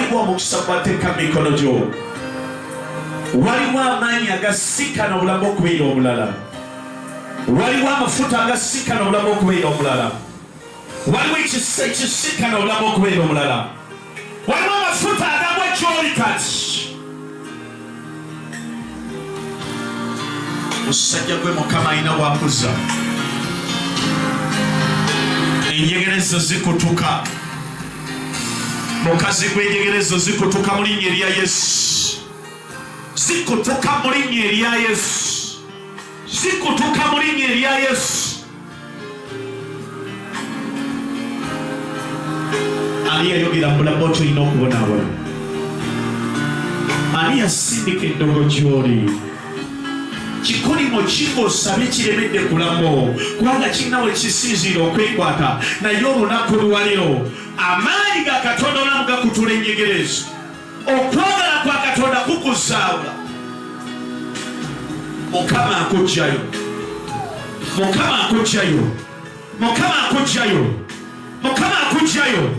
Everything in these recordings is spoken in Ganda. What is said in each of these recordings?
Waliwo omukisa gwateeka mu mikono gyo. Waliwo amaanyi agasikana obulamu okubeera omulala. Waliwo amafuta agasikana obulamu okubeera omulala. Waliwo ekisa ekisikana obulamu okubeera omulala. Waliwo amafuta agagwa gy'oli kati. Musajja gwe Mukama alina wakuza. Enjegere zo zikutuka. Mukazi gwe enjegere zo zikutuka mu linnya erya Yesu. Zikutuka mu linnya erya Yesu. Zikutuka mu linnya erya Yesu. Ani yayogera mubulamu bwo tulina okubonaabona? Ani yasindika eddogo gy'oli? Kikolimo ki ng'osabye kiremedde kulamu kubanga kirina we kisinziira okwekwata, naye olunaku lwaliro amaanyi ga Katonda olamu gakutula enjegere ezo. Okwagala kwa Katonda kukuzaawula. Mukama akujjayo, Mukama akujjayo, Mukama akujjayo, Mukama akujjayo,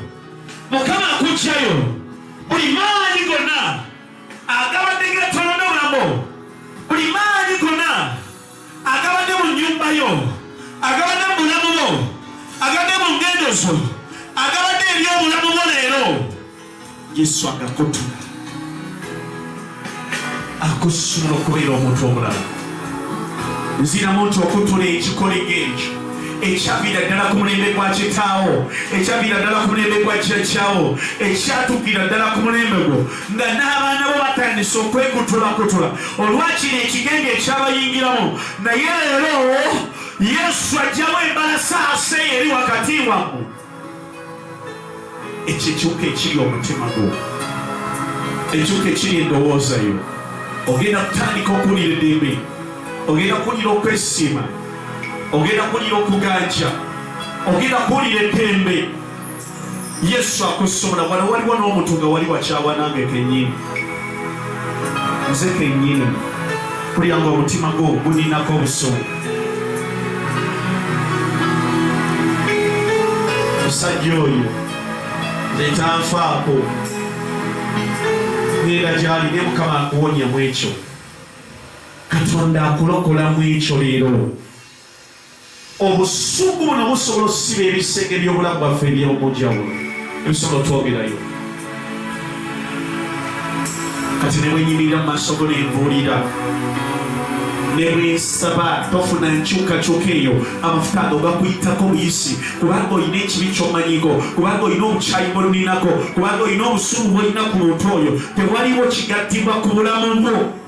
Mukama akujjayo. Buli maanyi gonna agabadde getolodde obulamu, buli maanyi gonna agabadde mu nnyumba yo, agabadde mu bulamu bwo, agabadde mu ngendo zo, agabadde eri obulamu bwo leero, Yesu agakutula akusumula okubeera omuntu omulala. Nziramu nti okutula ekikoligo ekyo ekyaviira ddala ku mulembe gwa kitaawo, ekyaviira ddala ku mulembe gwa jjajjaawo, ekyatuukira ddala ku mulembe gwo, nga n'abaana bo batandise okwekutulakutula olwakino ekigenge ekyabayingiramu. Naye leero Yesu ajjawo embalasaasa eyo eri wakati wammwe. Ekyo ekiwuka ekiri omutima gwo, ekiwuka ekiri endowooza yo, ogenda kutandika okuwulira eddembe, ogenda kuwulira okwesiima, ogenda kuwulira okuganja, ogenda kuwulira eddembe. Yesu akusobola. Wano waliwo n'omuntu nga wali wakyawa nange kennyini, nze kennyini, kulya nga omutima gwo guninako obusungu. Musajja oyo nze tanfaako, ngenda gyali ne Mukama akuwonya mu ekyo. Katonda akulokola mu ekyo leero. Obusungu buno busobola okusiba ebisenge by'obulamu bwaffe eby'omunjawulo ebisobola otwogerayo. Kati ne bwenyimirira mu maaso go nenbuulira ne bwensaba tofuna nkyukakyuka eyo, amafuta ago gakuyitako buyisi, kubanga olina ekibi ky'omanyiko, kubanga olina obukyayi bw'oninako, kubanga olina obusungu bw'olina ku muntu oyo. Tewaliwo kigattibwa ku bulamu bwo.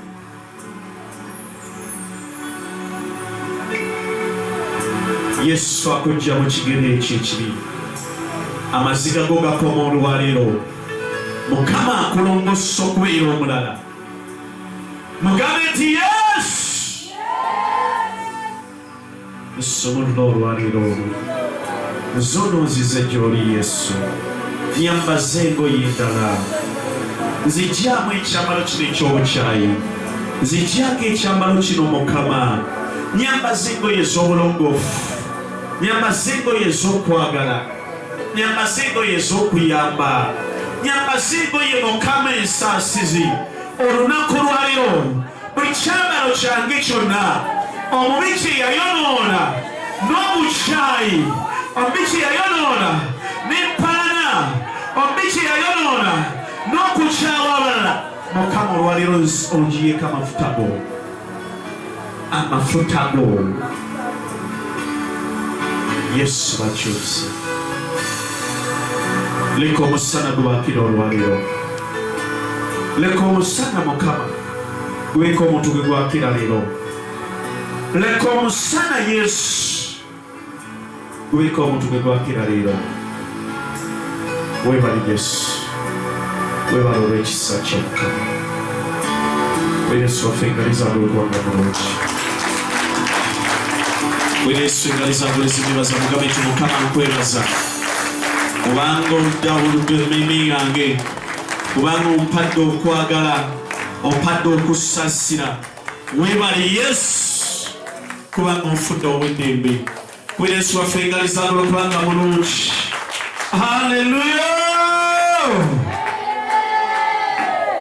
Yesu akujja mu kigere ekyo ekibi, amaziga go gakoma olwaleero. Mukama akulongosa okubeera omulala. Mugambe nti Yesu, Nsumulula olwaleero olwo, nzuno nzize gy'oli Yesu, nyambaze engoye endala, nzigyamu ekyambalo kino eky'obukyayi, nzigyako ekyambalo kino Mukama, nyambaze engoye ez'obulongoofu, nyambaze engoye ez'okwagala, nyambaze engoye ez'okuyamba, nyambaze engoye Mukama ensaasizi. Olunaku lwaleero buli kyambalo kyange kyonna omubi kye yayonoona n'obukyayi, omubi kye yayonoona n'empaana, omubi kye yayonoona n'okukyawa abalala, Mukama olwaleero ongiyeko amafuta go, amafuta go Yesu bakyuse. Leka omusana gubakira olwaleero, leka omusana Mukama gubeko omuntu gwe gwakira leero, leka omusana Yesu gubeko omuntu gwe gwakira leero. Webali Yesu, webale olw'ekisa kyo Mukama. Yesu waffe engalo zange olukubanga mulungi. Yesu engalo zange olezimwebaza, mugambe nti Mukama nkwebaza kubanga oddawuludde emmeeme yange, kubanga ompadde okwagala, ompadde okusaasira. Webale Yesu kubanga onfudde ow'eddembe. Yesu waffe engalo zange olukubanga mulungi. Haleluya!